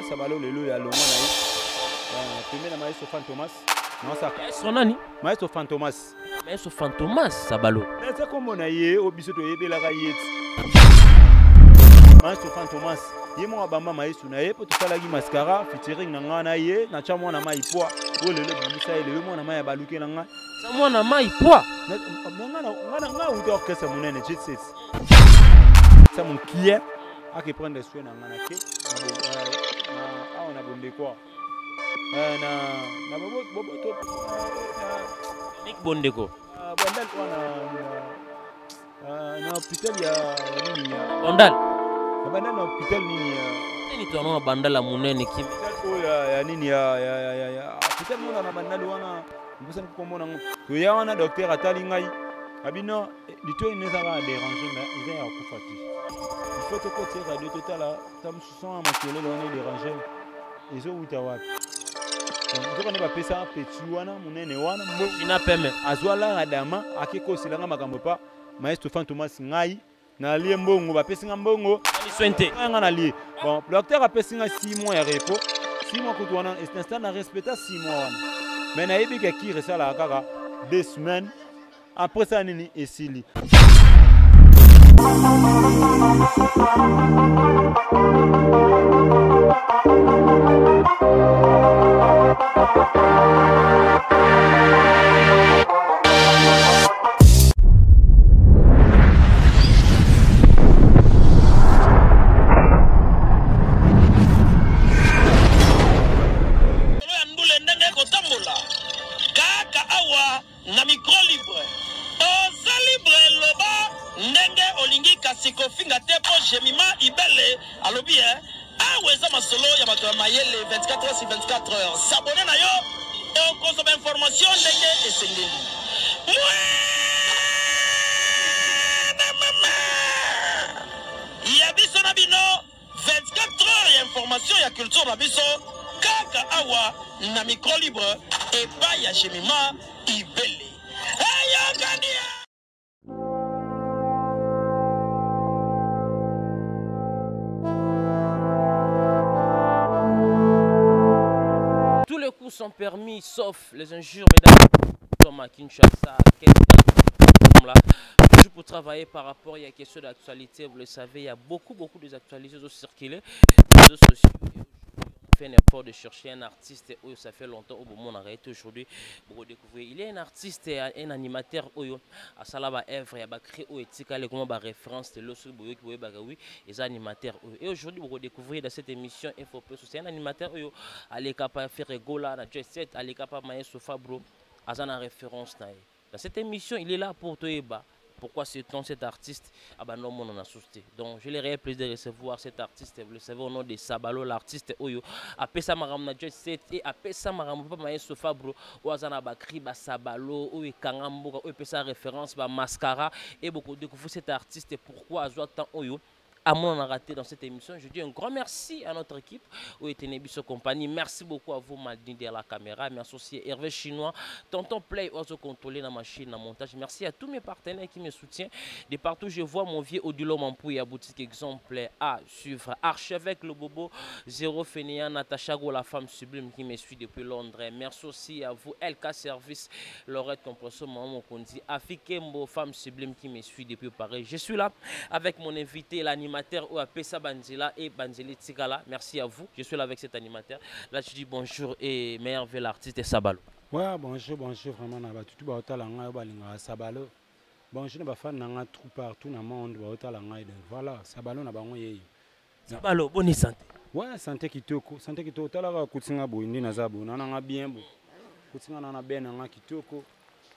Sabalo lelo ya longwa na ye pembeni na maestro Fantomas maestro nani maestro Fantomas maestro Fantomas Sabalo eza kombo na ye oyo biso toyebelaka ye ti maestro Fantomas ye moko abamba maestro na ye mpo tosalaki mascara featuring na ngai na ye natya mwana mai pwa oyo lelo ebimisa ye lelo mwana mai abaluki na ngai sa mwana mai pwa ngai wuta orchestre monene jet set sa mon client ake prendre soin na ngai na ke awa na bondekwa na na boboto Nick Bondeko bandal wana na hôpital ya nini ya bandal na bandal na hôpital nini ya nini tono na bandal ya monene kimi oyo ya nini ya ya ya ya hôpital mona na bandal wana mposani komona ngo toya wana docteur atali ngai abino litoi eza kaka dérange mais eza ya kokufa te il faut tokotisa radio totala ta mosusu wana makelele wana edérange ezowuta wapi nzoka nde bapesa petit wana monene wana mbona peme azwa lara dama ake koselanga makambo pa maestro Fantomas ngai nalie mbongo bapesi nga mbongo nga nalie bon docteur apesi nga 6 mois ya repos 6 mois kutu wana instant na respecta 6 mois wana mais nayebi ke kire esalaka kaka 2 semaines après ça nini esili Na micro libre oza libre loba ndenge olingi kasi kofinga te po Jemima Ibele alobi eh awa eza masolo ya bato ya mayele 24 heures sur 24 heures s'abonner na yo okozwa ba information ndenge esengeli. Mwana mama ya biso na bino 24 heures ya information ya culture na biso kaka awa na micro libre epai ya Jemima Ibele. Eyokani! Tous les coups sont permis sauf les injures, mesdames. Comme à Kinshasa, là. Toujours pour travailler par rapport, il y a question d'actualité, vous le savez, il y a beaucoup, beaucoup d'actualités qui circulent les réseaux sociaux. On fait un effort de chercher un artiste, oh, ça fait longtemps, au moment on arrête aujourd'hui pour découvrir. Il y a un artiste, un animateur, oh, à Salaba Evre, il y a créé, oh, et comment ba référence de l'eau, oui, les animateurs. Et aujourd'hui, vous découvrez dans cette émission Info Plus, c'est un animateur, oh, à capable de faire Gola, na Jet 7, à capable de Maestro Fabro, à la référence. Dans cette émission, il est là pour Toyeba. Pourquoi ce temps cet artiste abandonne mon associé. Donc je l'ai plaisir de recevoir cet artiste, vous le savez au nom de Sabalo, l'artiste oyo apesa makambo na Jet 7 et apesa makambo pa Maestro Fabro oyo aza na ba cri ba Sabalo oyo ekanga mboka oyo epesa référence ba mascara et beaucoup découvrir cet artiste pourquoi azwa temps oyo à mon raté dans cette émission. Je dis un grand merci à notre équipe où était Nebiso Compagnie. Merci beaucoup à vous, Maldini derrière la caméra. Merci aussi Hervé Chinois, Tonton Play, oiseau contrôlé dans la machine, dans le montage. Merci à tous mes partenaires qui me soutiennent. De partout, je vois mon vieux Odilo Mampouy à boutique exemplaire à suivre. Archevêque Le Bobo, Zéro Fénéant, Natacha Go, la femme sublime qui me suit depuis Londres. Merci aussi à vous, LK Service, Laurette Compresso, Maman Mokondi, Afikembo, femme sublime qui me suit depuis Paris. Je suis là avec mon invité, l'animateur ou Apesa Banzela et Banzeli Tsikala. Merci à vous. Je suis là avec cet animateur. Là, je dis bonjour et meilleur vœu l'artiste Sabalo. Ouais, bonjour, bonjour. Vraiment, na batutu ba otala ngai ba linga Sabalo. Bonjour na ba fan na nga tout partout na monde ba otala ngai. Donc voilà, Sabalo na bango yeyo. Sabalo, bonne santé. Ouais, santé kitoko, santé kitoko. Tala ka kutinga boye ndi naza boye. Na nga bien bo. Kutinga na na bien na nga kitoko.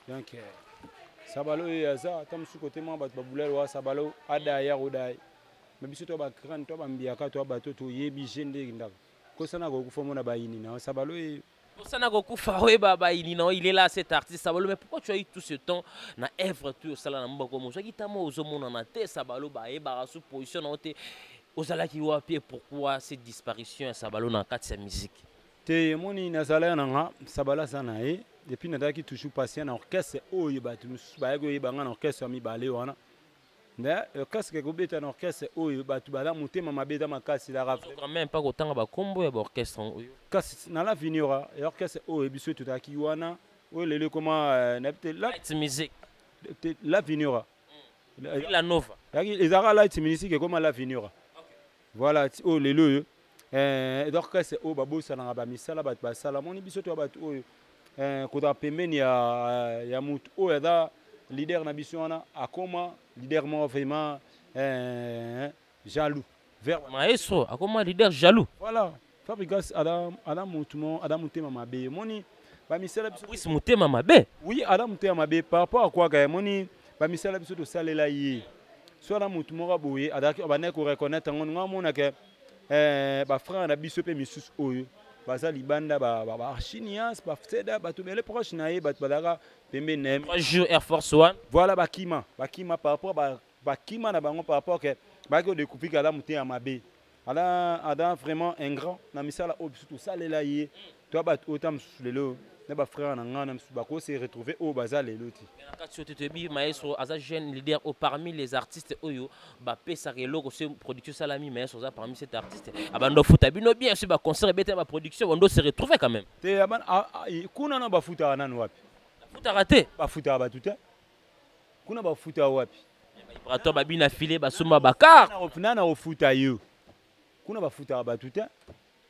Donc Sabalo ye aza ata mosusu kote mwa bato babulali wa Sabalo adaya rodai. Mais biso to ba crâne to ba mbiaka to bato to yebi je nde ndaka. Kosana ko kufa mona bayini na Sabalo ye. Osana kokufa oyeba bayini na il est là, cet artiste Sabalo. Mais pourquoi tu as eu tout ce temps na œuvre tu osala na mboka mo soki tamo ozomonana te? Sabalo, bayebaka sous position na yo te, ozalaki wapi? Et pourquoi cette disparition ya Sabalo na kati ya musique? Te, emoni, nazalaki na nga, Sabalo aza na ye. Et puis nazalaki toujours patient na orchestre oyo. Bato mosusu bayaki oyeba nga na orchestre ya mibale wana, mais orchestre kobeta na orchestre oyo, bato baza motema mabe, eza makasi laka. Quand même pas kotanga bakombo ya baorchestre oyo. Kasi na l'avenir ya orchestre oyo biso tozalaki wana, oyo lelo ekoma, nayebi te. Light Music. L'avenir. La Nova. Ezalaka Light Music, ekoma l'avenir, voilà. Oyo lelo oyo eza orchestre oyo babosanaka bamisala bato basala. Moni biso to ya bato oyo kozala pembeni ya motu oyo aza leader na biso wana, akoma leader moko vraiment jaloux vers Maestro akoma leader jaloux. Voilà, Fabrigas aza motu mo aza motema mabe. Omoni bamisala biso. Fabrice motema mabe? Oui, aza motema mabe par rapport à quoi? Kaya moni bamisala biso tosalela ye, so aza motu moko boye, azalaki abandaki koreconnaître yango. Nga amonaka bafrère na biso mpe misusu oyo baza libanda, baarchinias, bafseda, bato bele proche na ye, bato bazalaka pembeni na ye. 3 jours Air Force One. Voilà, bakima, bakima par rapport, bakima na bango par rapport ke bayaki kodécouvrir ke aza motema mabe, aza vraiment ingrat na misala oyo biso tosalela ye. To bato oyo ta mosusu lelo na bafrère na ngai na mosusu bakose retrouver oyo baza lelo te. Na kati oyo te, toyebi maestro aza jeune leader oyo parmi les artistes oyo bapesaka eloko so production esalami. Maestro aza parmi cet artiste abando ofuta bino bien so baconcert ebeta, baproduction bando se retrouver quand même. Te, kuna na bafutaka nanu wapi? Bafutaka te? Bafutaka bato te kuna. Bafutaka wapi? Bato babina file, basomba bacar. Nana ofuta yo kuna? Bafutaka bato te.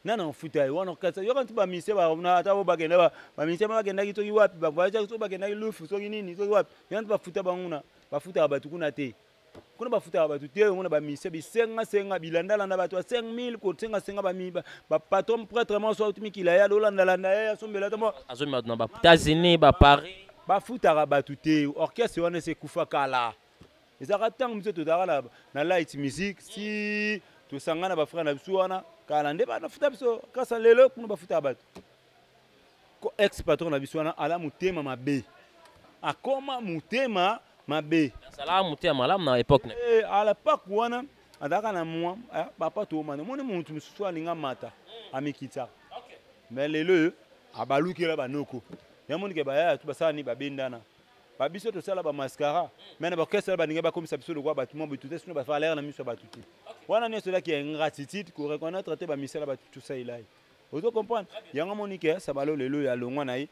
Nana ofuta yo wana? Kasa yoka nti bamise ata bo bakenda, bamise bakendaki soki wapi, bavoyage soki bakendaki lufu, soki nini, soki wapi, yo nti bafuta banguna. Bafutaka bato kuna te. Kuna bafutaka bato te. Kuna bamise bisengasenga, bilandalanda, bato ya 5000 kosengasenga, bapatron prêtre moko so auti mikila ye, alolandalanda ye, asombela ta. Azomema na ba États-Unis, baParis. Bafutaka bato te. Orchestre wana ese ekufa kala. Ezalaka ntango biso tozalaka na Light Music, si tosanga na bafrère na biso wana kala nde bafuta biso. Kasa lelo kuna bafutaka bato? Ex patron na biso wana ala motema mabe, akoma motema mabe. Azalaka motema malamu na époque na? À l'époque wana azalaka na mwa papa toomana. Omoni, motu mosusu alinga mata, amikitaka, mais lelo oyo abalukela banoko. Yamonike bayaya tu basala nini, babendana babiso tosala bamascara, mais na baorchestre baninga bakomisa biso lokwa bato mwa boye te, sino bavaleur na miso ya bato te. Wana nyonso elaki ya ingratitude, koreconnaître te bamisala bato tosalela ye. Ozo comprendre yango? Monike Sabalo lelo oyo alongwa na ye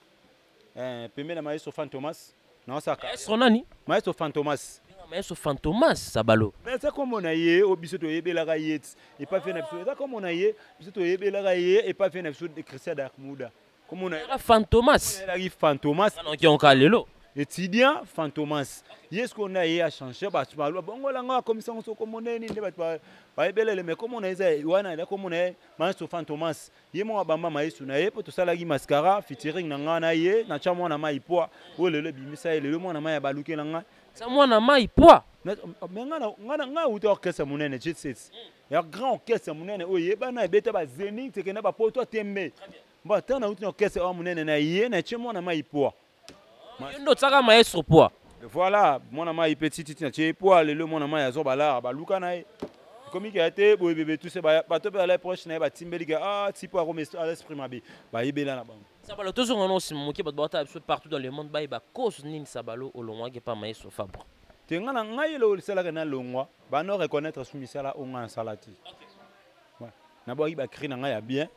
pembeni na maestro Fantomas naosaka. Maestro nani? Maestro Fantomas. Maestro Fantomas Sabalo. Eza kombo na ye oyo biso toyebelaka ye ti epa fe na biso. Eza kombo na ye, biso toyebelaka ye epa fe na biso Christian Darkmuda. Kombo na Fantomas. Elaki Fantomas. Okionka lelo. Étudiant Fantomas ye sikoyo nde aye achange. Bato baloba bongolango, akomisango so kombo ndeni nde bato bayebelele, mais kombo na ye eza wana, eza kombo na ye maestro Fantomas. Ye moko abamba maestro na ye mpo tosalaki mascara featuring na ngai na ye na tya mwana mai poa oyo lelo ebimisa ye. Lelo mwana mai abalukela ngai. Sa mwana mai poa. Mais ngai auta orchestre monene, Jet Set ya grand orchestre monene oyo eyebana, ebeta bazénith, ekenda bapoto, atembe mbo ata nauti na orchestre oyo monene na ye na tie mwana mai poa. Yo nde otiaka maestro poa? Voilà, mwana mai mpe tititi na tie poa. Lelo mwana mai azwa balara, baluka na ye, ekomi kaya te boye bebe tuse. Bato mpe bazala proche na ye, batimbeli ke ah, tipo akoma esprit mabe, bayebela na bango. Sabalo, tozonga no nsima moke. Bato batala biso partout dans le monde, bayeba cause nini Sabalo olongwaki pa maestro Fabre. Te, nga na ngai eloko esalaka nalongwa, bano reconnaître su misala oyo ngai nasala te. Nabwaki bacri na ngai ya bien,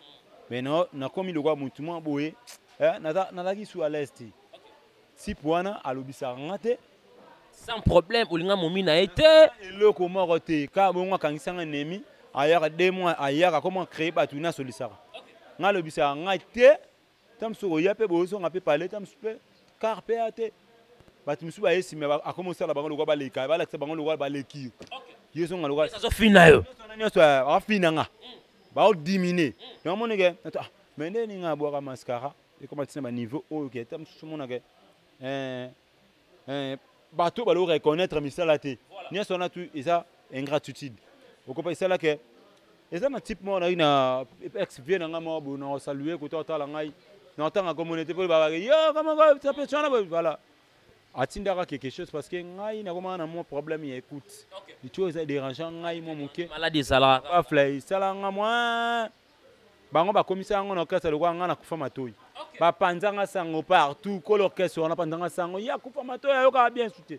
mais nakomi lokwa motu mwa boye, nazalaki su à l'aise te. Type wana alobisaka nga te. Sans problème, olinga momi na ye te? Eloko moko te. Kaka bongo akangisanga nemi, ayaka 2 mois, ayaka koma créer bato nasolisaka ngai, alobisaka ngai te. Ta mosusu oya mpe bozonga mpe pale, ta mosusu mpe car mpe ya te. Bato mosusu baye nsima, akoma osala bango lokwa baleka, balakisa bango lokwa baleki yo, ye zonga lokwa. Azofina yo? Nyonso afina nga, baodimine yango. Monike mais nde ninga abwaka mascara, ekoma ntina baniveau oyo ke ta mosusu omonake bato balo reconnaître misala te. Nyonso wana tu eza ingratitude. Okopa esalake eza na type moko nayaki na ex vie na ngai moko boye, na kosalue kota otala ngai. Na ntanga komona te po ba yo kama ko ça wana voilà. Atindaka quelque chose parce que ngai nakomaka na mwa problème ya écoute. Litoi eza dérangeant ngai mwa moke. Maladi ezalaka. Bafle esalanga mwa bango bakomisa yango na orchestre lokola ngai nakufa matoi. Bapanzanga sango partout kolo orchestre wana panzanga sango ya kufa matoi ayokaka bien su te.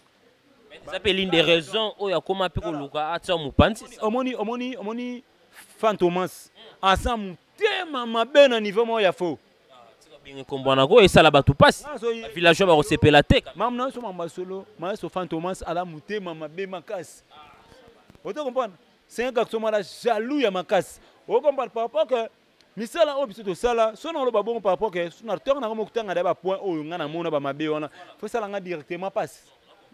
Eza mpe l'une des raisons oyo akóma mpe koluka atia mopanzi. Omoni omoni omoni Fantomas aza motema mabe na niveau moko ya faux. Bingi nkombo wana ko esala bato mpasi, villageois bakosepela te. Mamu na so mamba solo maso Fantomas ala motema mabe makasi. Oto comprendre, c'est un garçon mala jaloux ya makasi. O comprendre par rapport que misala oyo biso tosala so na oloba bongo par rapport que so na ntongo nango mokutanga da bapoint oyo nga namona bamabe wana fo esala nga directement mpasi.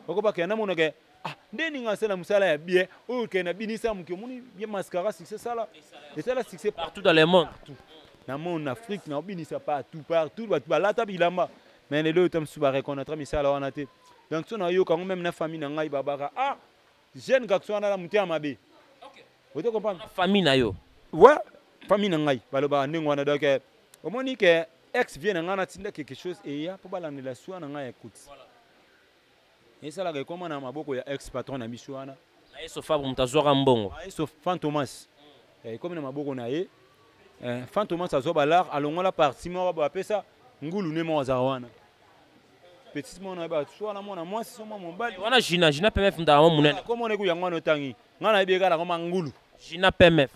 Okoba ke namona ke ah nde ninga asala mosala ya bien oyo ke na binisa moke omoni bien mascara succès sala esala succès partout dans le monde, partout na monde Afrique na obinisa partout partout bato balata bilamba. Mais lelo oyo ta mosusu bareconnaître misala wana te. Donc so nayoka yango même na famille na ngai babaka ah jeune garçon wana na motema mabe. Oto comprendre famille na yo? Ouais, famille na ngai balobaka ndenge wana. Donc omoni ke ex vie na ngai natinda quelque chose eya mpo balandela swa na ngai ya écoute esalaka ekoma na maboko ya ex patron na biso wana. Na ye Sofabre moto azwaka mbongo. Ye Fantomas ekomi na maboko na ye. Fantomas azwa balar alongola parti moko bapesa ngulu ne moko azalaka wana petit mwana oyeba so wana mwana mwasi so mwa mobali wana Jina Jina PMF ndaka mwa monene. Komona eku yango wana otangi ngai nayebi kaka nakoma ngulu. Jina PMF.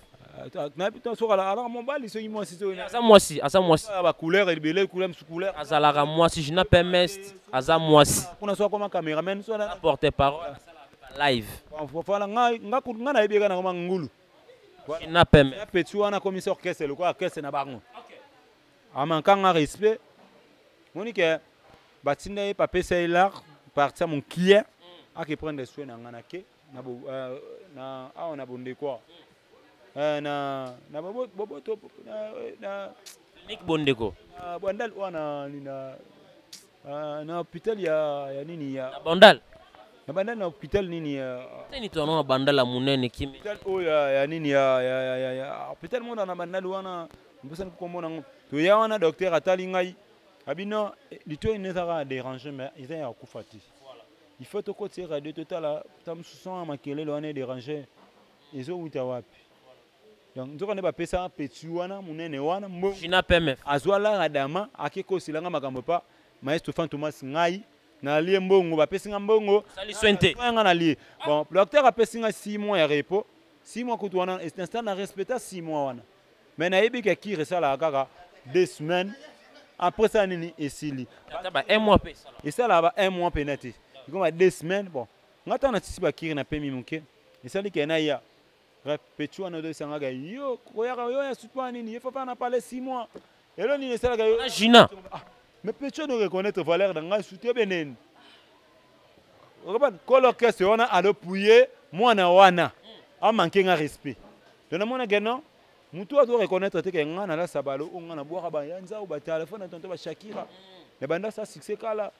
Nayebi to soki alaka mobali soki mwasi soki aza mwasi, aza mwasi. Bacouleur ebele, couleur mosusu couleur. Azalaka mwasi, Jina PMS aza mwasi. Kuna so akoma cameraman so porte parole live. Voilà, ngai ngai nayebi kaka nakoma ngulu. Jina PMF petit wana akomisa orchestre lokola orchestre na bango. Amankanga respect moni ke batinda ye bapesa ye lar parti ya mokie ake prendre soin na ngai na ke na bo na awa na bondeko na na boboto na clinique Bondeko na Bandal wana na na hôpital ya nini ya na Bandal, na Bandal na hôpital nini ya teni to na Bandal ya monene kimi hôpital oyo ya nini ya hôpital mona na Bandal wana mbosani komona ngo toya wana docteur atali ngai abi non litoi ezaka déranger mais eza ya kufa te. Il faut tokotia radio totala ta mosusu ya makelele wana edéranger ezowuta wapi. Donc nzoka nde bapesa petit wana monene wana mbongo. Jina PMF azwa lara dama ake kosilanga makambo pa maestro Fantomas ngai nalie mbongo bapesi nga mbongo sali soin te nga nalie. Bon, docteur apesi nga 6 mois ya repos, 6 mois kutu wana instant na respecta 6 mois wana. Mais nayebi ke kire esalaka kaka 2 semaines après ça nini esili. Ata ba 1 mois pe esalaka. Esalaka ba 1 mois pena te. Ekoma 2 semaines. Bon, nga ntango natisi bakiri na pemi moke esali ke na ya petit wana ozoyesangaka yo koyaka yo ya sutu nini ye fafa na parle 6 mois elo nini esalaka yo Jina. Ah, mais petit wana reconnaître valeur na ngai sutu ebe nini okobana kolo orchestre wana alopuye mwana wana amanke nga respect. Donc namonake non mutu azo reconnaître te ke nga nalasa balo oyo nga nabwaka baya nzau batelefone na tonto bashakira na banda sa succès kala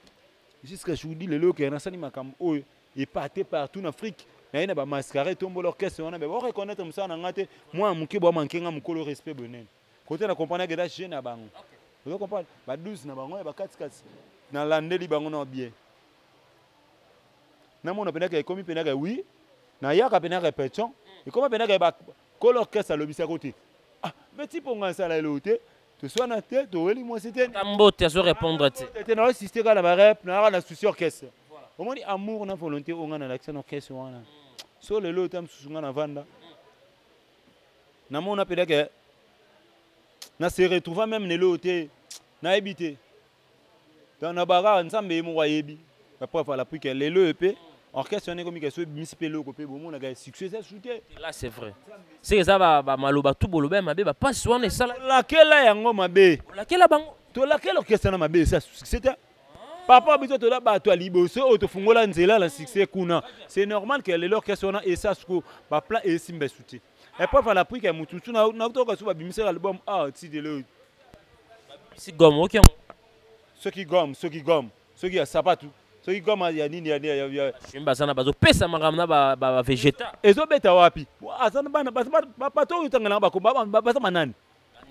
jusqu'à jour lelo ke nasali makambo oyo epate partout na Afrique naye na bamascara etombola orchestre wana be bareconnaître mosala na nga te mwana moke boamanke nga mokolo respect bonene kote na comprendre ke eza jeune na bango. Ozo comprendre ba 12 na bango ya bakatikati nalandeli bango na bien namona mpenaka ekomi mpenaka oui nayaka mpena répétition ekoma mpenaka kolo orchestre alobisako te. Ah mais ti mponga asala eloko te toswana te toweli mwasi te mbote azo répondre te te na assiste kaka na barep nayaka na souci orchestre. Omoni amour na volonté oyo nga nalakisa na orchestre wana so lelo ota mosusu nga navanda namona mpenaka na se retrouva même lelo te nayebi te. Donc na bakaka nzambe ye moko ayebi bapreuve à l'appui ke lelo oyo mpe orchestre wana ekomi ke so ebimisi mpe eloko mpe bomonaka succès eza su te. Là c'est vrai, c'est eza bamaloba tu boloba ya mabe bapasi wana esala. Tolakela yango mabe. Olakela bango. Tolakela orchestre na mabe eza succès te. Papa biso toza bato ya liboso oyo tofungola nzela na succès kuna. C'est normal ke lelo orchestre wana esa suko baplan esimba esu te. Epreuve à l'appui ke motu su nakotoka so babimisaka album ah ti lelo. Si gomme oki yango. Soki gomme, soki gomme, soki ya sapatu, soki gomme ya nini ya ya shimba baza na bazopesa makambo na bavegeta. Ezobeta wapi? Aza na bana bato oyo otangelanga baza banani?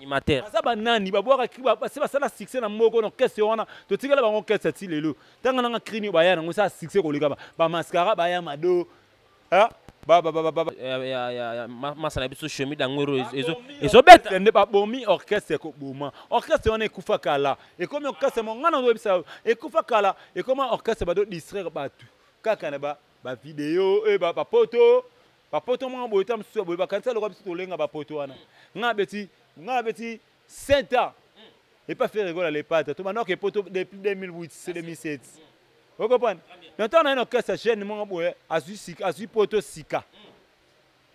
Animateur. Baza banani babwaka basi basala succès na moko na orchestre wana, totikala bango orchestre ti lelo. Ntango nanga cri nini baya nango esala succès koleka bamascara baya mado masa na biso chemise dangwero ezobeta nde babomi orchestre. Koboma orchestre wana ekufa kala, ekomi orchestre mo ngai nazoyebisa, ekufa kala, ekoma orchestre bado distraire bato kaka na bavideo e bapoto bapoto moko boye. Ta mosusu ya boye bakanisa lokwa biso tolenga bapoto wana. Ngai abeti 7 ans epa Ferre Gola le Padre, tobandaka epoto depuis 2008, c'est 2007, okocomprendre? Na ntango na ye na orchestre jeune moko boye azwi sika, azwi poto sika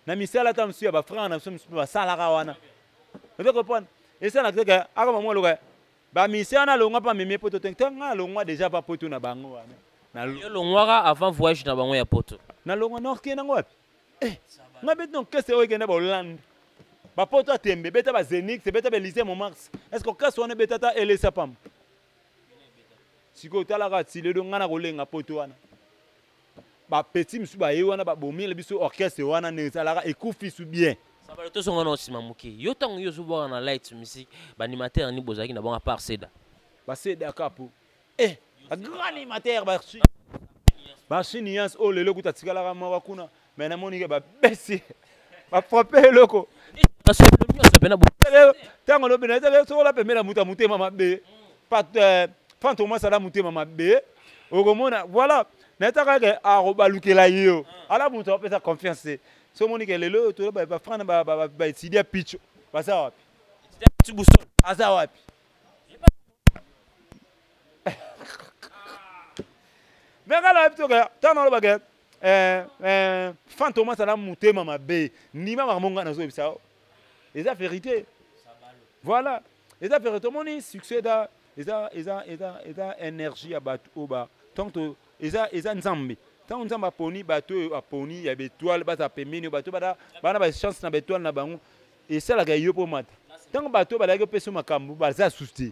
na misala, ata mosusu ya bafrère na biso mosusu basalaka wana, ozo comprendre? Esalaka teke akoma mwa loka bamisia wana alongwa mpe amemi poto te. Te, ngai alongwa déjà pa poto na bango wana. Yo longwaka avant voyage na bango ya poto? Nalongwa na orke nango wapi? Ngai beti na orchestre oyo ekende bahollande, bapoto atembe, beta bazenix, beta baelysée Montmartre. Est ce que orchestre wana ebeta ata elesa pamba? Sikoyo otalaka ti lelo, ngai na kolenga poto wana, bapeti mosusu baye wana babomile biso orchestre wana ndenge ezalaka ekufi su bien. Sabalo, tozonga na nsima moke. Yo, ntango yo ozobwaka na light musique, baanimateur ni bozalaki na bango à part Seda? Baseda kapo, bagrand animateur, bachi nuance oyo lelo kuta atikalaka moko kuna, mais namoni ke babesi bafrappe eloko. Nyonso pena. Ntango olobi sokola pembeni ya moto ya motema mabe, fantomas ala motema mabe, okomona voilà nayetaka ke akobalukela yo, ala moto apesa confiance te. So omoni ke lelo oyo toyo bafrana baétudia picho baza wapi? Aza wapi? Me nga nayebi toke ntango nalobake fantomas ala motema mabe, ndima makambo ngai nazoyebisa yo, eza vérité. Voilà, eza vérité. Omoni succès eza eza énergie ya bato oyo ba ntango eza Nzambe. Ntango Nzambe aponi bato oyo aponi ya baétoile, baza pembeni, bato bana bachance na baétoile na bango, esalaka yo mpo mata. Ntango bato oyo bazalaki opesa makambo baza susu te.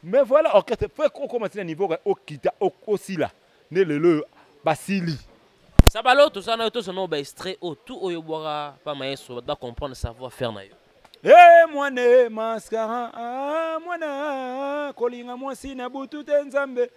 Mais voilà, orchestre faut okoma tina niveau okita osila nde lelo oyo basili. Sabalo, toza na yo, tozona baextrait oyo tout oyo obwaka pa maestro, bato bacomprendre savoir faire na yo. E mwana mascara, ah, mwana kolinga mwasi na butu te, Nzambe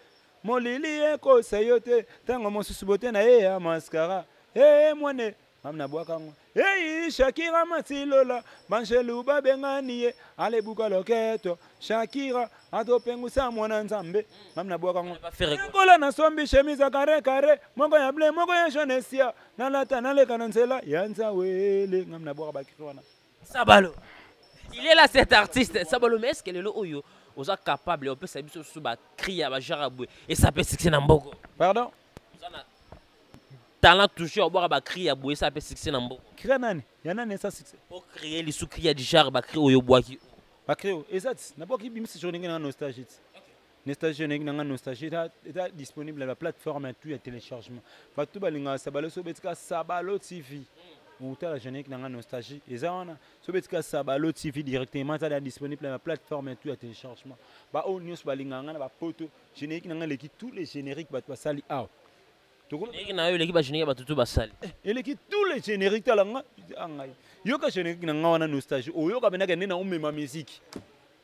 molili ekosa yo te, ntango mosusu bote na ye ya mascara. E mwana mam nabwaka yango. Ei Shakira Matilola, banjelu babengani ye, alebuka loketo, Shakira atopengusa mwana Nzambe, mam nabwaka yango. Ekola nasombi chemise ya carré carré, moko ya bleu, moko ya jaune, esia nalata naleka na nzela ya nzawele, ngam nabwaka bacri wana. Sabalo, il est là, cet artiste Sabalo. Mais est ce que lelo oyo oza capable opesa biso susu bacri ya bagenre ya boye esa mpe succès na mboko? Pardon? Oza na talent toujours obwaka bacri ya boye esa mpe succès na mboko? Cri nani ya nani esa succès? Ocréer lisu cri ya du genre bacri oyo obwaki. Bacri oyo eza ti nabwaki bimisi jour ndenge nanga nostalgie ti nostalgie, ndenge nanga nostalgie eza disponible na baplateforme ya tout ya téléchargement. Bato balingaka Sabalo, so betika Sabalo TV, otala générique nanga nostalgie eza wana. So betika Sabalo TV directement, eza disponible na baplateforme ya tout ya téléchargement. Baoyo nyonso balingaka nga na bapoto, générique nanga eleki tous les génériques bato basali awa. Générique na yo eleki bagénérique ya bato tu basali? Eleki tous les génériques. Tala nga ngai, yoka générique na nga wana nostalgie, oyoka penaka nde na omema musique.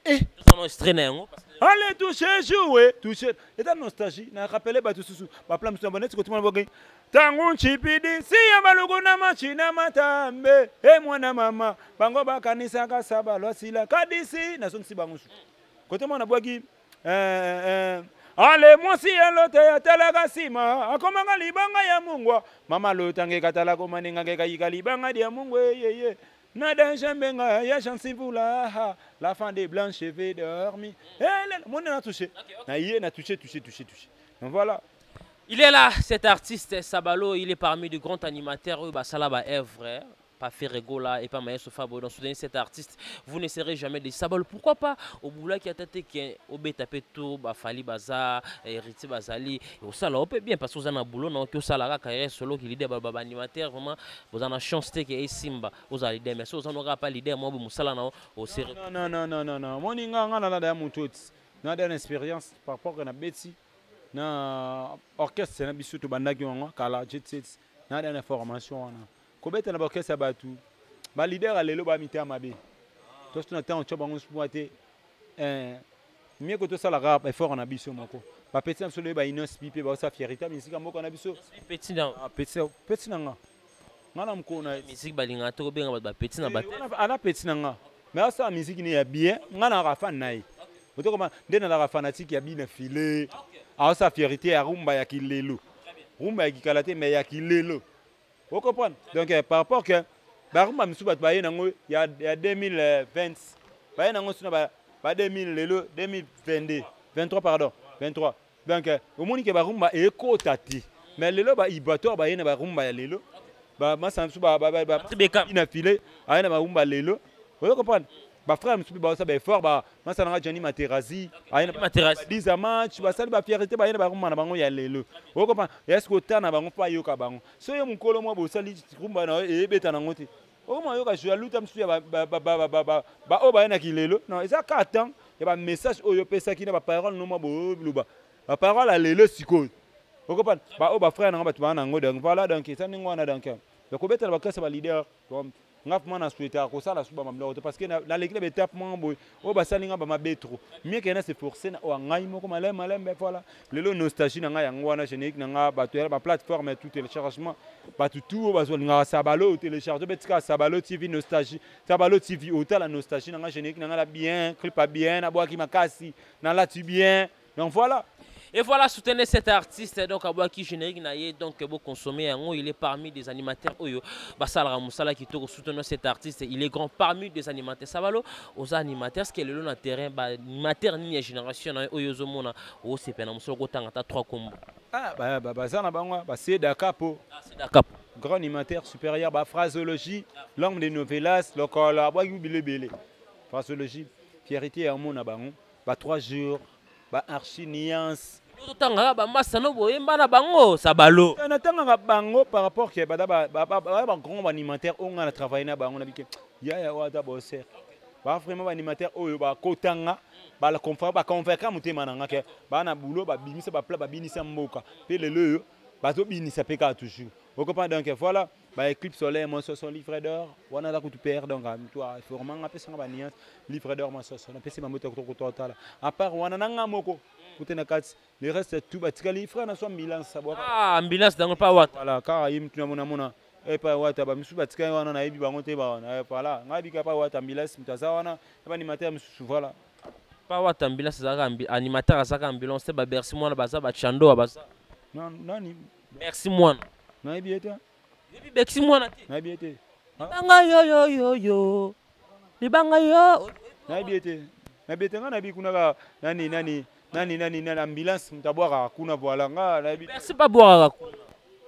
Tozana extrait na yango. Allez, touche, jouer, touche, eza nostalgie. Na rappele bato susu baplan mosusu na baneti kotimana boke ntango ncipidi siya maluku na machina matambe e mwana mama, bango bakanisaka Sabalo asila kadisi, nazongisi bango susu kote mwana bwaki. Ale mwasi ya lote atalaka nsima, akomaka libanga ya mungwa. Mama lotange katala komaningaka ekayika libanga dia mungwa eyeye na danger mbenga ya Jean Sivula, la fin des blancs cheveux dormi. Moni na touché na ye na touché, touché, touché, touché. Donc voilà. Il est là, cet artiste Sabalo, il est parmi de grands animateurs oyo basala ba œuvre pas Ferre Gola et pas Maestro Fabo. Donc soutenez cet artiste, vous ne serez jamais des Sabalo. Pourquoi pas au boula qui a tâté qui obeta pe tour ba Fali baza héritier bazali au sala on peut bien parce que vous en a boulot non que sala carrière solo qui leader ba animateur, vraiment vous en a chance te que Simba vous allez leader, mais si vous en aura pas leader moi musala na au sérieux. Non, non, non, non, non, moni nga nga na da mutu na da expérience par rapport na beti na orchestre na biso tobandaki wango kala jet set na da na formation wana kobeta na baorchestre ya bato baleader ya lelo bamitema mabe. Tosi na ntango tya bango mwa te. Eh, mieux que tosalaka effort na biso moko. Bapeti na biso loye ba Innoss'B mpe baosa fierité ya misika mboka na biso. Petit na Ah, petit, petit na nga. Nga na mokolo na musique balingaka te kobenga bato bapeti na bate. Ana petit na nga. Mais asala musique ne ya bien, nga na fan na ye. Otokoma nde nazalaka fanatique ya bina filet. Aosala fierité ya rumba ya kilelo. Rumba ya kikala te mais ya kilelo. Vous comprenez? Donc par rapport que barumba misusu bato baye nango ya 2020, baye nango suna ba 2000 lelo 2022, 23 pardon, 23. Donc omoni ke barumba ekota te. Mais lelo ba ibatoire baye na barumba ya lelo. Ba masa misusu ba na filet aye na barumba lelo. Vous comprenez? Ba frère misusu ba ba effort ba masa nanga Gianni Materazzi aye na Materazzi. Diza match basali ba fierté baye na barumba na bango ya lelo. Vous comprenez? Est-ce que otana bango pa yoka bango? So yo mukolo mwa bosali rumba na ebeta nango te. Okoma yoka joa luta misusu ya ba oyo baye na kilelo. Non, eza ka temps ya ba message oyo pesaki na ba parole no mwa boluba. Ba parole ya lelo sikoyo. Okopana ba oyo ba frère nanga bato bana nango donc voilà donc eza ndenge wana donc. Donc kobetela ba classe ba leader comme nga vraiment na souhaiter kosala suba mamloko te parce que na lekile ba étape moko boye oyo basali nga ba mabe trop. Mieux que na se forcer na oyo ngai moko malem malem ben voilà. Lelo nostalgie na ngai yango wana générique na nga bato ya ba plateforme tout téléchargement bato tout oyo bazwa lingaka Sabalo télécharger betika Sabalo TV nostalgie Sabalo TV otala nostalgie na nga générique na nga la bien clip a bien na bwaki makasi na lati bien donc voilà. Et voilà, soutenez cet artiste, donc Abouaki générique naie, donc beau consommer, yango, il est parmi des animateurs oyo, basala musala qui to soutenir cet artiste, il est grand parmi des animateurs. Sabalo aux animateurs, ce qui est le long terrain, ba animateur ni génération na oyo zomona, o c'est pena musala ko tanga ta 3 combos. Ah ba ba ba za na bango, ba c'est Dakapo. Ah, c'est Dakapo. Grand animateur supérieur, ba phraseologie, l'homme des novelas, local, Abouaki bilebele. Phraseologie, fierté ya mona bango, ba 3 jours, ba archi nuance. Totangaka ba masa no boyemba na bango Sabalo. Natangaka bango par rapport que ba ba ba ba ba grand animateur oyo nga na travailler na bango na bike. Ya ya wata bosser. Ba vraiment ba animateur oyo ba kotanga ba la confort ba convaincre motema na nga ke ba na boulot ba bimisa ba plat ba binisa mboka. Pe lelo oyo bazo binisa pe ka toujours. Vous comprenez donc voilà ba éclipse solaire moi son livre d'or wana la kutu père donc toi formant nga pesa ba nuance livre d'or moi son pesa ba moto ko totala. À part wana na nga moko kutena kati le reste tout batikali frère na so ambulance sabwa. Ah ambulance dango pa wata. Voilà car yim tuna mona mona e pa wata ba misu batikali wana na yebi bango te ba wana voilà ngai bika pa wata ambulance mutaza wana ba animateur misu voilà. Pa wata ambulance zaka animateur zaka ambulance ba bersi mwana baza ba chando baza. Non nani merci mwana. Na yebi ete. Yebi bersi mwana te. Na yebi ete. Libanga yo yo yo yo. Libanga yo. Na yebi ete. Na yebi ete nga na yebi kuna ka nani nani nani nani nani ambulance mtabwaka kuna voilà nga na yebi. Merci pas boire kuna.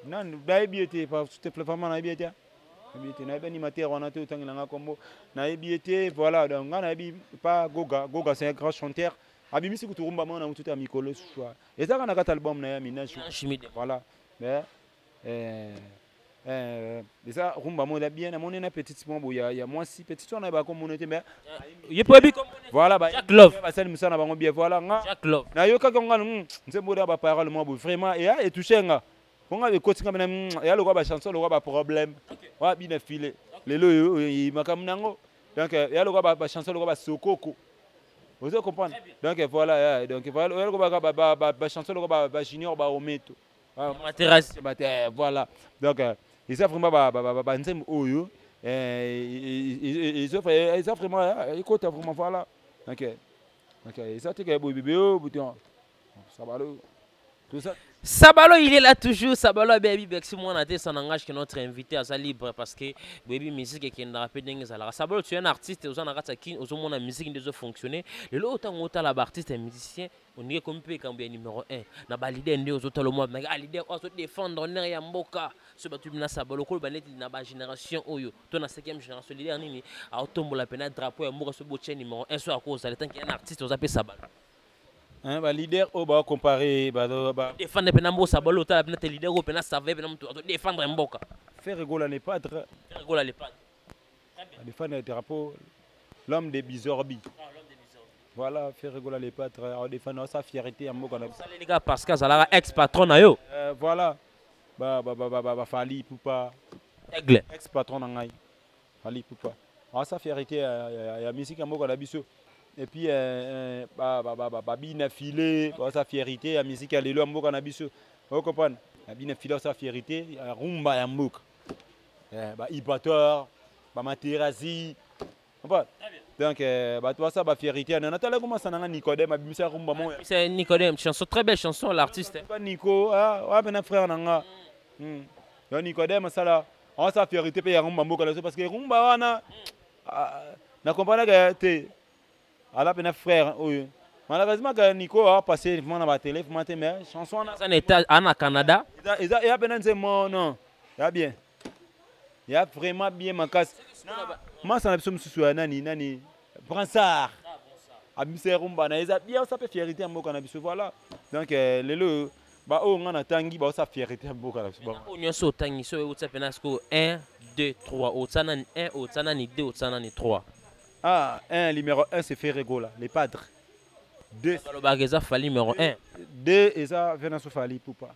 Nani na yebi ete pa te vraiment na yebi ete. Na yebi ete na yebi animateur wana te otangela nga kombo. Na yebi ete voilà donc nga na yebi pas Goga. Goga c'est un grand chanteur. Abimisi kuturumba mona mutu ta mikolo soir. Ezaka na kata album na ya minage. Chimide. Voilà. Mais déjà rumba mo bien na monena petite mo ya ya moi si petite on ba comme monete mais ye po bi comme voilà ba Jack Love ba sali musana bango bien voilà nga Jack Love na yoka ko nga nzembo da ba parole mo vraiment et et toucher nga nga be koti nga na ya lokwa ba chanson lokwa ba problème wa bi na filet lelo yo makam nango donc ya lokwa ba chanson lokwa ba sokoko. Vous allez comprendre. Donc voilà, donc voilà, ya lokwa ba ba ba chanson lokwa ba junior ba ometo. Ah, Ma terrasse. Ma terre, voilà. Donc, ils ont vraiment ba, ba, ba, ba, ba, nzembo oyo, ils ont fait, ils ont vraiment, écoute, vraiment, voilà. Donc, donc, ils ont été que bébé, oh, bouton. Sabalo. Tout ça. Sabalo, il est là toujours. Sabalo, baby, Bexi, moi, on a été sans langage que notre invité à sa libre parce que baby musique qui est dans la paix dingue, ça. Sabalo, tu es un artiste, aux en a qui, aux hommes, la musique ne fonctionner. Le lot, autant, autant, la artiste et musicien, on est comme peu quand bien numéro 1. Na ba leader nde aux autres le mois, mais ah, leader, oh, se défendre, on est ya mboka. Ce batu na Sabalo, ko ba net na ba génération oyo. To na 5e génération leader nini, a otombo la pena drapeau ya mboka ce boche numéro 1 soit à cause le temps qu'il y a un artiste aux appelle Sabalo. Hein, ba leader oyo ba comparer, ba, ba, ba. Défendre pena mboka Sabalo, ta pena te leader oyo pena savait pena mutu, azo défendre mboka. Faire rigoler les padres. Faire rigoler les padres. Défendre le drapeau, l'homme des Bizorbi. Ah, l'homme des Bizorbi. Voilà, faire rigoler les padres, défendre sa fierté en mboka na biso. Ça, les gars, parce que ça ex patron na yo. Voilà. Ba, ba, ba, ba, ba, ba, Fally Ipupa. Aigle. Ex patron na ngai. Fally Ipupa. Asa fierté ya musique ya mboka na biso. Et puis babina file, baza fierté ya musique ya lelo ya mboka na biso. Ocomprendre, babina file, asa fierté ya rumba ya mboka, baibateur, bamaterasi. Donc bato basa bafierté ya natala komasa nanga Nicodème abimisa rumba mo. C'est Nicodème, chanson, très belle chanson, l'artiste. Nico wa pena frère nanga yo Nicodème asala asa fierté mpe ya rumba mboka na biso, parce que rumba wana na comprendre te, ala pena frère oyo. Malheureusement que Nico a passé vraiment na batélé vraiment te, mais chanson wana aza na état na Canada. Eza eya pena nzembo, non, ya bien, ya vraiment bien makasi. Masa na biso mosusu ya nani nani, Bransard abimisa rumba na eza bien, osa mpe fierté ya mboka na biso. Voilà, donc lelo baoyo nga natangi baosa fierté ya mboka na biso. Oyo nyonso otangi, so eutia mpena sikoyo 1 2 3, otia nani 1, otia nani 2, otia nani 3? Ah, 1, numéro 1, c'est Ferre Gola, les padres. 2, balobaka eza Fally numéro 1. 2 eza Venaso Fally Ipupa.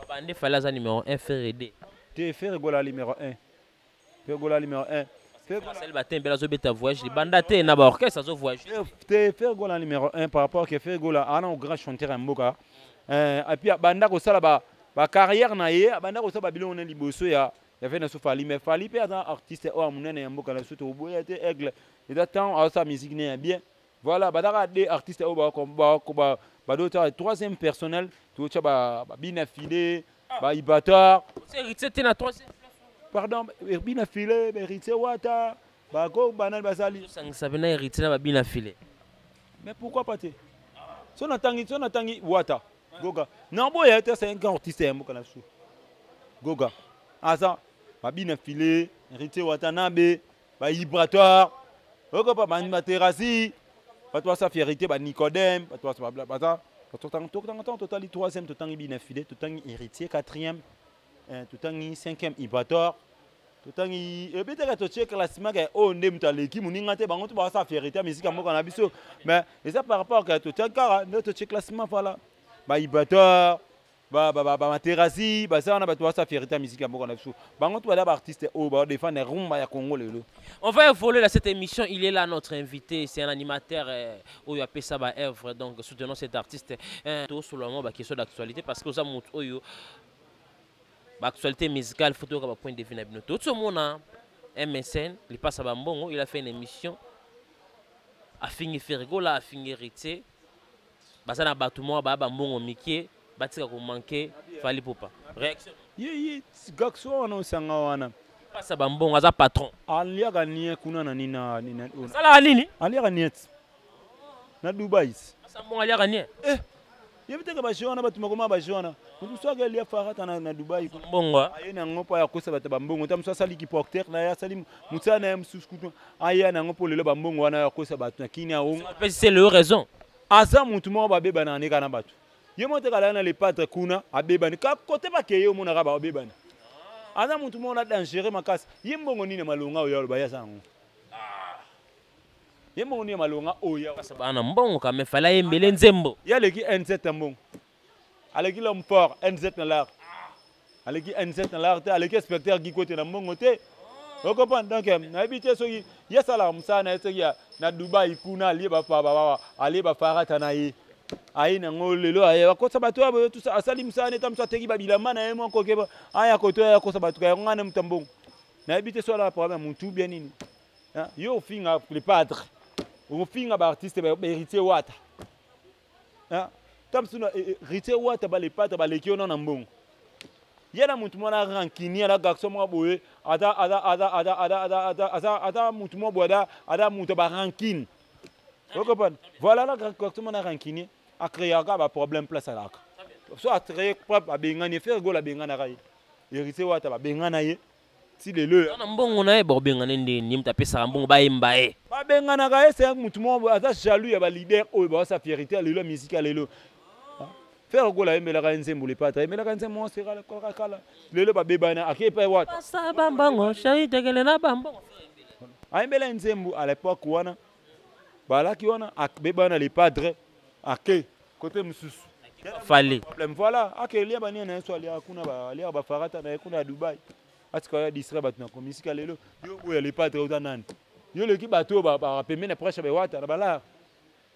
Bande Fally aza numéro 1, Ferre 2. Te, Ferre Gola numéro 1, Ferre Gola numéro 1. Asali batembela, azobeta voyage libanda te na baorchestre, azovoyage. Te, Ferre Gola numéro 1 par rapport que Ferre Gola ana grand chanteur ya mboka, et puis abanda kosala bacarrière na ye, abanda kosala babiloko na liboso ya Venaso Fally. Mais Fally mpe aza artiste oyo ya monene ya mboka na biso, toboya te. Aigle eza temps aosala musique ne ya bien. Voilà, bazaka deux artistes oyo badota. Troisième personnel, totya babina file, baibatar. Héritier te na troisième? Pardon, bina file, héritier wata, bako banani basali. Osangisa mpe na héritier na babina file? Mais pourquoi pas te? So natangi wata goga naboya te, c'est un grand artiste ya mboka na biso. Goga aza babina file, héritier wata nabe baibratoire, okopa baterasi, bato basa fierté, banicodème, bato baza. Totanga ntango totali troisième, totangi bina file, totangi héritier quatrième, totangi cinquième ibrator, totangi ebetaka. Totie classement ke oyo nde moto aleki moninga te, bango to bakasa fierté ya misika mboka na biso. Mais eza par rapport ke totie kaka nde totie classement. Voilà, baibrator, bamaterasi baza wana, bato basa fierté ya misika ya mboka na biso. Bango to baza baartiste oyo badefendre rumba ya Congo lelo. On va évoluer dans cette émission. Il est là, notre invité. C'est un animateur oyo apesa ba œuvre. Donc, soutenons cet artiste. Tout seulement, bah, question d'actualité. Parce que ça montre oyo, bah, actualité musicale, photo, bah, point de vue. Tout ce monde, MSN, il passe à Bambongo. Il a fait une émission. Afingi Ferre Gola, afingi héritier. Baza na bato moko ba bambongo mike, batika komanke Fally Ipupa. Réaction? Ye garçon wana osanga wana. Pasa bambongo, aza patron. Aliaka nie kuna na nini na nini? Asalaka nini? Aliaka niet na Dubai. Pasa mbongo, aliaka nie. Eh, yebi teke baje wana, bato makoma baje wana, moto mosusu aka alia farata na Dubai. Mbongo. Aye nango mpo aya kosa bato bambongo. Ta mosusu asaliki porter na ye, asali mosala na ye mosusu kutu, aya nango mpo lelo bambongo wana aya kosa bato na kini aonga. Apesi se leo raison. Aza motu moko babebana ne kaka na bato. Ye moko teka alaya na le padre kuna, abebani ka kote bakeye, omonaka babebani. Aza motu moko na dangereux makasi. Ye mbongo nini ya malonga oyo aloba ye aza yango? Ye mbongo nini ya malonga oyo? Pasa bana na mbongo quand même, fallait ayembele nzembo. Ye aleki N7 ya mbongo, aleki l'homme fort N7 na lar, aleki N7 na lar te, aleki inspecteur Giko te na mbongo te. Ocomprendre? Donc nayebi te soki ye asalaka mosala na ye, soki na Dubai kuna alie alie bafarata na ye, aye nango lelo, aye akosa bato oyo boye, tout ça. Asali mosala neta mosu, ateki babilamba na ye moko ke aya koto, aya akosa bato yango. Ngana moto ya mbongo, nayebi te so alaka problème ya mutu bien nini. Yo ofinga le padre, ofinga baartiste, bahéritier wata, ta mosu na héritier wata, bale padre baleki yo na mbongo. Ye na mutu mwana rancunier, aza garçon moko boye, aza aza aza aza aza aza aza aza aza mutu moko boye, aza mutu barancune. Ocomprendre? Voilà, la garçon mwana rancunier acréaka baproblème place alaka so acréé propre. Abengani Ferre Gola, abenganaka ye héritier wata, babengana ye ti lelo. Na mbongo na ye, bakobengana ndeni? Ye moto apesaka mbongo bayemba ye. Babenganaka ye. C'est mutu moko boye aza jaloux ya baleader oyo baosa fierté ya lelo ya misike ya lelo. Ferre Gola ayembelaka ye nzembo, le padre ayembelaka nzembo moko sera kala. Lelo babebana, ake epai wata. Pasa bambongo, shari tekele na bambongo. Ayembela ye nzembo à l'époque wana balaki wana, abebana le padre, ake kote mosusu. Fally. Problème, voilà, ake elia bania na ye so aliaka kuna, aliaka bafarata na ye kuna ya Dubai, atika ya distraire bato na komisika. Lelo yo boya le padre, oza nani? Yo oleki bato oyo bapembe na prêche bewata na balar.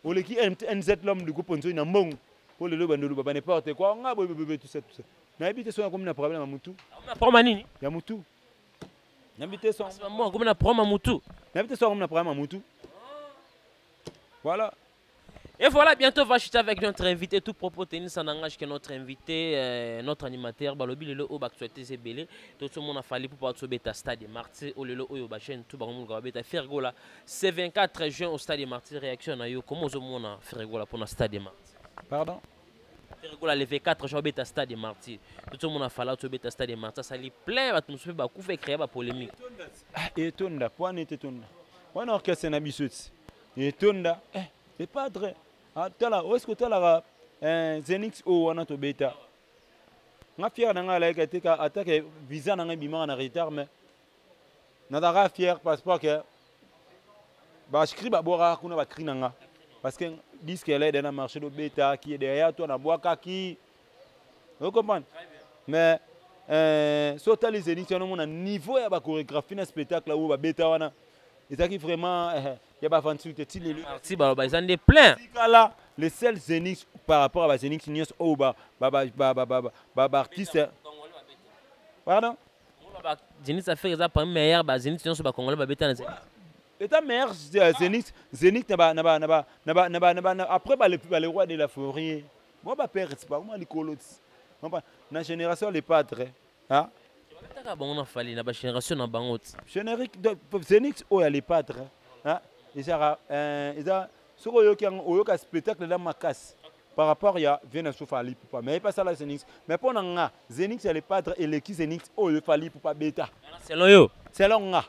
Oleki NZ l'homme du groupe nzoi na mbongo. Po lelo bandolu ba n'importe quoi. Nga boye boye tout ça tout ça. Nayebi te soki akomi na problème ya mutu. Na problème nini? Ya mutu. Nayebi te soki akomi na problème ya mutu. Nayebi te soki akomi na problème ya mutu. Voilà. Et voilà, bientôt on va chuter avec notre invité. Tout propos tenu, ça n'engage que notre invité, notre animateur, Balobi Lelo, au actualité Zébélé. Tout le monde a fallu pour pouvoir sauver ta stade des Martyrs, au Lelo, au Bachen, tout le monde va Ferre Gola. C'est 24 juin au stade des Martyrs. Réaction, yo, comment au monde a Ferre Gola pour le stade des Martyrs? Pardon? Ferre Gola, le 24 juin, au stade des Martyrs. Tout le monde a fallu sauver ta stade des Martyrs. Ça lit plein, tout le monde a créer la polémique. Et tonda, point et tonda. On orchestre na bisouti. Et tonda, eh. C'est pas vrai. Ah, tala, où est-ce que tala Zenith o wana to beta. Nga fier na nga la ka te ka attaque visa na nga bima na retard mais na dara fier passeport que ba scribe ba bora kuna ba cri na nga parce que disque elle est dans marché de beta qui est derrière toi na boaka qui. Vous comprenez? Mais so tali Zenith on mon niveau ya ba chorégraphie na spectacle où ba beta wana. Ezaki vraiment ya ba aventure te ti lelo. Parti ba ba ezande plein. Tikala le seul Zenith par rapport à ba Zenith nyos o ba ba ba ba ba ba ba ba artiste. Pardon? Ba Zenith affaire eza parmi meilleur ba Zenith nyos ba congolais ba beta na Zenith. Eta meilleur Zenith, Zenith na ba na ba na ba na ba na ba na ba na après ba le ba le roi de la forêt. Moi ba père c'est pas moi likolo. Na génération les padres, hein? Taka bango na fali na ba génération na bango ti. Générique de Zenith oyo ya les padres, hein? Ezara, eza soko oyoki yango, oyoka spectacle na makasi par rapport ya Vena so Fally Ipupa. Mais pas ça la Zenith. Mais pour nga Zenith ya les padres et l'équipe Zenith oyo Fally Ipupa beta. Selon yo. Selon nga.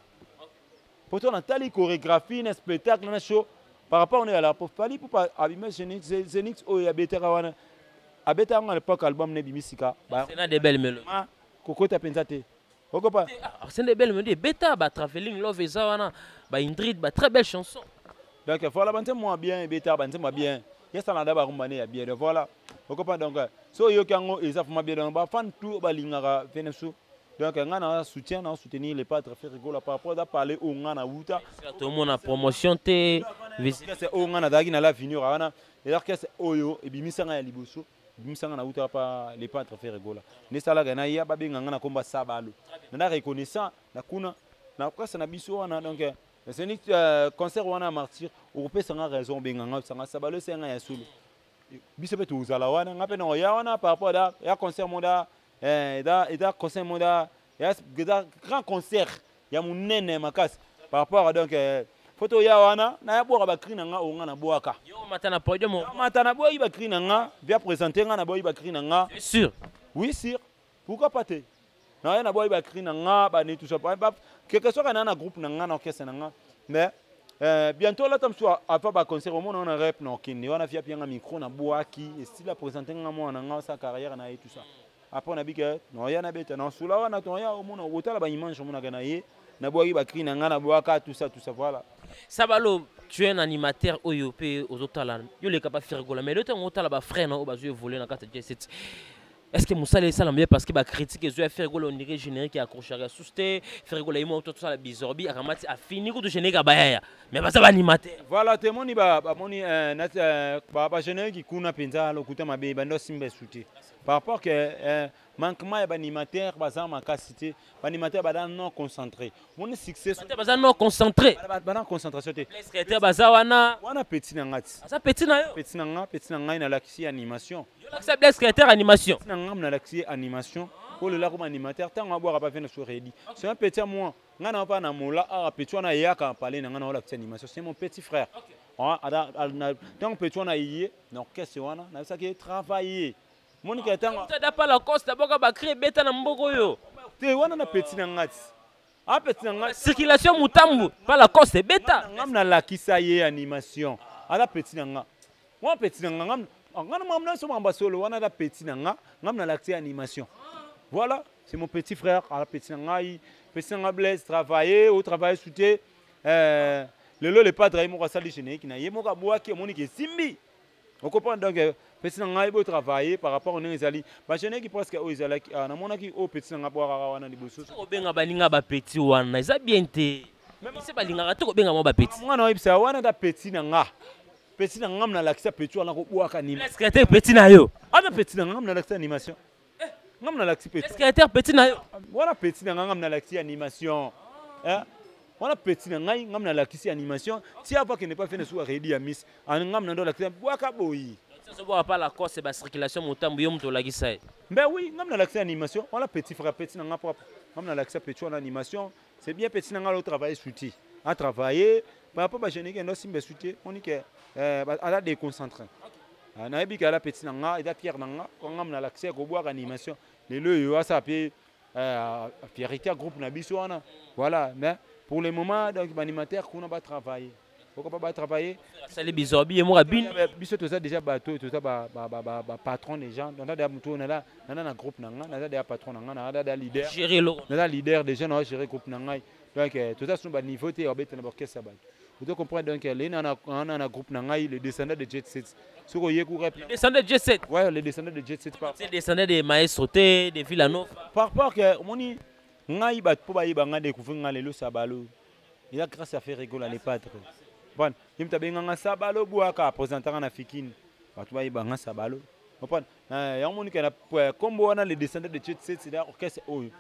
Pourtant na tali chorégraphie na spectacle na show par rapport on est à la pour Fally Ipupa abima Zenith, Zenith oyo ya beta wana. Abeta ngo à l'époque album ne bimisika. Ba C'est na des belles mélodies. Ma kokota penza te. Okopa. Ah, c'est des belles mélodies. Beta ba travelling love eza wana ba Ingrid ba très belle chanson. Donc voilà bante moi bien beta bante moi bien. Yesa na ba rumba ne ya bien. Donc voilà. Okopa donc so yo kango eza vraiment bien donc ba fan tout ba lingaka veneso. Donc nga na soutien na soutenir les padres Ferre Gola par rapport à parler au nga na wuta. Tout le monde a promotion te visite. C'est au nga na daki na la venir wana. Et orchestre oyo ebimisa nga ya liboso. Bimisanga na wuta pa les padres Ferre Gola. Ne sala ga na ya ba benga nga na komba sabalo. Na reconnaissant na kuna na kwasa na biso wana donc c'est ni concert wana martyr okopesa nga raison benga nga sanga sabalo c'est nga ya solo. Biso pe tozala wana nga pe na ya wana par rapport da ya concert monda da da concert monda ya da grand concert ya munene makasi par rapport à donc photo ya wana na ya boka ba cri na nga onga na boaka. Yo mata na podium. Mata na boyi ba cri na nga via présenter nga na boyi ba cri na nga. C'est sûr. Oui sûr. Pourquoi pas te? Na ya na boyi ba cri na nga ba ni tout ça. Ba quelque soit na na groupe na nga na orchestre na nga. Mais bientôt là tam soit avant ba concert au monde on a rep na kini wana via pianga micro na boaki et style présenter nga moi na nga sa carrière na et tout ça. Après on a dit que non ya na beta na sula wana to ya au monde otala ba image mona kana ye. Na boyi ba cri na nga na boaka tout ça tout ça voilà. Sabalo, tu es un animateur oyo pe ozotala. Yo le capable faire gola mais le temps otala ba frère na o bazo voler na carte J7. Est-ce que Moussa les salam parce que ba critique zo faire gola on dirait générique accroché à souste faire gola imo tout ça la bizorbi akamati a fini ko générique ba ya. Mais ba ça ba animateur. Voilà te moni ba ba moni na ba ba générique kuna penza lokuta mabe ba ndo simba souté. Par rapport que manquement ya ba animateur ba za makasité, ba animateur ba da non concentré. Mon succès ba za non concentré. Ba non concentration te. Les secrétaires ba za wana. Wana petit na ngati. Za petit na yo. Petit na nga, petit na ngai na lakisi animation. Yo lakisa blaise secrétaire animation. Petit na nga na lakisi animation. Pour le la comme animateur tant on boire pas faire sur ready. C'est un petit à moi. Nga na pas na mola a petit wana yaka parler na nga na lakisi animation. C'est mon petit frère. Ah ada tant petit wana yé na orchestre wana na ça qui travailler. Moni ka tango. Tata pa la coste boka ba créer beta na mboko yo. Te wana na petit na ngati. A petit na ngati. Circulation mutambu pa la coste beta. Ngam na lakisa ye animation. Ala petit na nga. Moi petit na nga ngam ngam na na so mamba solo wana la petit na nga ngam na lakisa animation. Voilà, c'est mon petit frère ala petit na ngai, petit na nga Blaise travailler au travail soutien lelo le padre ye moko asali générique na ye moko abwaki omoni ke simbi. On comprend donc petit na ngai bo travailler par rapport au ezali. Ba générique presque o ezalaki na monaki o petit na nga bwaka wana liboso. Obenga baninga ba petit wana eza bien te. Se balingaka te kobenga mwa bapeti. Mwana oyebisa wana ata petit na nga. Petit na nga nalakisa petit wana kobwaka nini. Secrétaire petit na yo. Ata petit na nga nalakisa animation. Nga nalakisi petit. Secrétaire petit na yo. Wana petit na nga nalakisi animation. Eh? Wana petit na ngai nga nalakisi animation. Ti avant que ne pas faire sous ready ya miss. Nga na ndo lakisa bwaka boyi. Soboka pa la course ba circulation motambo yo moto olakisa ye. Ben oui, nga nalakisi animation. Wana petit frère petit na nga propre. Nga nalakisa petit wana animation. C'est bien petit na nga lo travailler soutien. A travailler par rapport ba jeune ndo simbe soutien, on dit que ala déconcentré. Nayebi ke ala petit na nga, eza fier na nga, ko nga nalakisi kobwaka animation. Lelo oyo asa pe fierté groupe na biso wana. Voilà, mais pour le moment donc animateur kuna ba travailler. Pourquoi pas ba travailler? Sali bizorbi et moi bin. Biso toza déjà bateau, toza ba ba ba ba, ba patron des gens. Donc da mutu na la na na groupe na nga, na da patron na nga, na da leader. Gérer le. Na da leader des gens na gérer groupe na nga. Donc toza sur ba niveau te obeta na orchestre ba. Vous comprenez donc les na na na groupe na nga, les descendants de Jet Set. Soko yeku rep. Les descendants de Jet Set. Ouais, les descendants de Jet Set par. C'est descendants de Maestro T, de Villanova. Par rapport que moni ngai ba po ba yeba nga découvrir nga lelo sabalo. Il a grâce à faire rigoler les padres. Bon, il m'a bien nga sabalo buaka présentant na fikine. Bato ba yeba nga sabalo. Comprendre? Ya moni que na combo wana les descendants de Jet Set c'est orchestre oyo.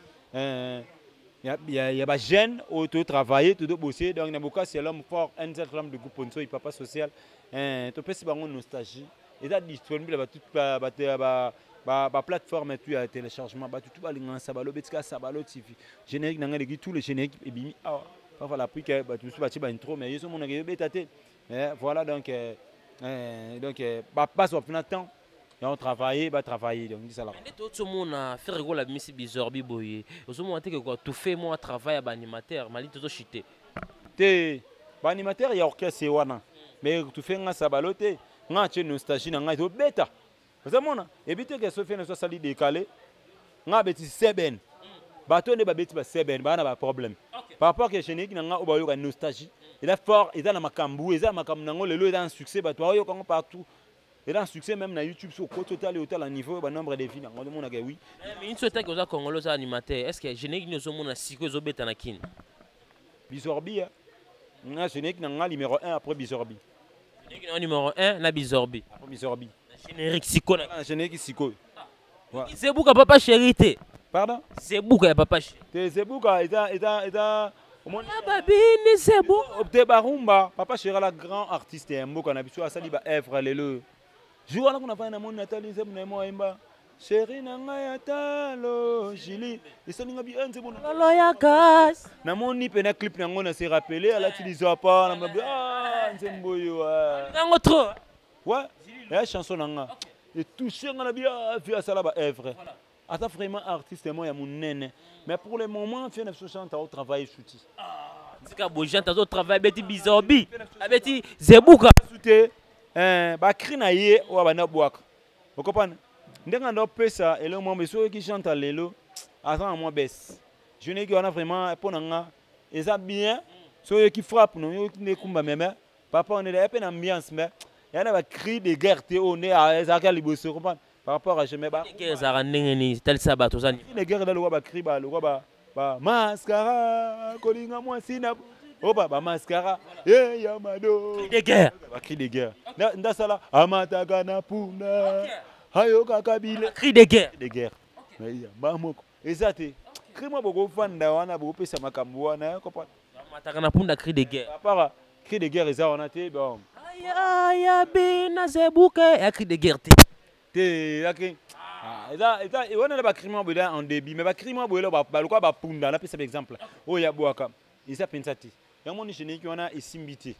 Ya ba jeune oyo to travailler to bosser donc na boka c'est l'homme fort un seul l'homme de groupe Ponso papa social. To pesi bango nostalgie. Eza disponible ba tout ba ba ba ba plateforme tout ya téléchargement ba tout ba linga sabalo betika sabalo TV. Générique na nga legi tout le générique ebimi ah parfois la prix que ba tout ba ba intro mais yeso mona ke beta te. Voilà donc donc ba passe au temps et on travailler ba travailler donc ça là. Mais tout le monde a fait rigoler la misi bizorbi boye. Ozo monter que quoi tout fait moi travail ba animateur mali tout chuter. Te ba animateur ya orchestre wana. Mais tout fait nga sabalo te nga che nostalgie na nga to beta. Ozo mona ebite que Sophie ne soit sali décalé nga beti seben. Bato ne ba beti ba seben ba na ba problème. Par rapport que générique na nga oba yoka nostalgie. Il a fort, il a na makambu, il a makambu nango lelo il a un succès bato oyo kango partout. Il a un succès même na YouTube sur côté total et total à niveau ba nombre de vues na ngono mona ke oui. Mais une société que oza congolais animateur, est-ce que générique nous mona siko zo beta na kin? Bizorbi hein. Nga générique na nga numéro 1 après Bizorbi. Générique na numéro 1 na Bizorbi. Après Bizorbi. Générique siko na. Générique siko. Ouais. Zebuka papa chéri te. Pardon? Zebuka ya papa chéri. Te Zebuka eta eta eta Babini Zebu. Opte barumba papa chéri la grand artiste ya mboka na biso asali ba œuvre lelo. Jour wana kuna fana moni Nathalie Zebu na mo imba. Chéri na ngai atalo Julie. Esali nga bi nzebu na. Lolo ya gas. Na moni pe na clip nango na se rappeler ala ti lizopa na mbi ah nzembo yo. Nango trop. Ouais. La chanson nanga. Et toucher nga na bi ah fi asala ba œuvre. Ata vraiment artiste moi ya munene. Mais pour le moment fi na so chante au travail souti. Tika bo chante au travail beti bizorbi. Abeti Zebuka. Souté ba cri na ye wa ba na bwaka. Vous comprenez? Ndenga ndo pesa elo mo meso qui chante lelo avant moi baisse. Je n'ai que vraiment pour nanga eza bien so qui frappe non yo ne kumba même papa on est là peine ambiance mais y en a ba cri de guerre te on est à ezaka liboso comprendre par rapport à je mets ba guerre za ndenge ni tel ça ba tozani cri de guerre da lo ba cri ba lo ba ba mascara kolinga moi sina oba ba mascara eh ya mado cri de guerre ba cri de guerre ndasala amataka na puna ayo kakabile cri de guerre de guerre mais ya ba moko ezate cri moi boko fanda wana boko pesa makambo wana comprendre amataka na punda cri de guerre à part cri de guerre eza wana te bon aya bina zebuka ya cri de guerre te te ya cri ah eza eza wana ba cri moi bola en débit mais ba cri moi bola ba lokwa ba punda na pesa exemple oyo ya bwaka eza pensa te ya moni générique wana esimbité.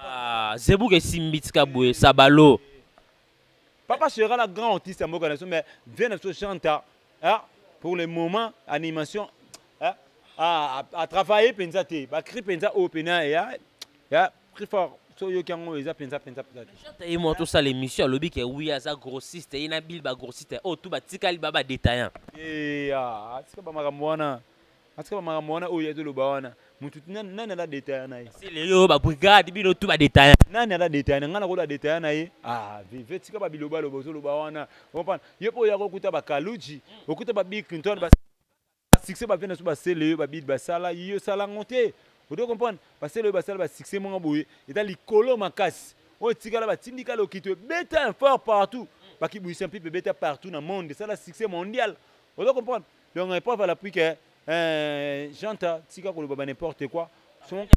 Ah zebuka esimbité ka boye sabalo. Papa sera la grand artiste à Mboka mais vient de se chanter ah pour le moment animation ah à travailler penza te ba cri penza o pena ya ya cri fort so yo kango eza penza penza penza. Chante et moi tout ça l'émission lobi que oui aza grossiste ina bil ba grossiste oh tout ba tikali ba ba détaillant. Eh ah atika ba makambo wana atika ba makambo wana oyo ya loba wana mutu nani ala détaillant na ye. C'est le yo ba brigade bino tout ba détaillant. Nani ala détaillant ngana ko la détaillant na ye. Ah vive tika ba biloba lobo zo loba wana. Comprendre ye po ya ko kuta ba Kaluji, okuta ba Bill Clinton ba succès ba vena so ba sele ba bid ba sala yo sala ngonte. Odo comprendre, basele oyo basala ba succès moko boye eza likolo makasi. Oyo etikala batindika lokito ebeta fort partout, bakibwisa mpipe ebeta partout na monde, esala succès mondial. Ozo comprendre? Donc épreuve à l'appui que Janta tika koloba ba n'importe quoi. Son...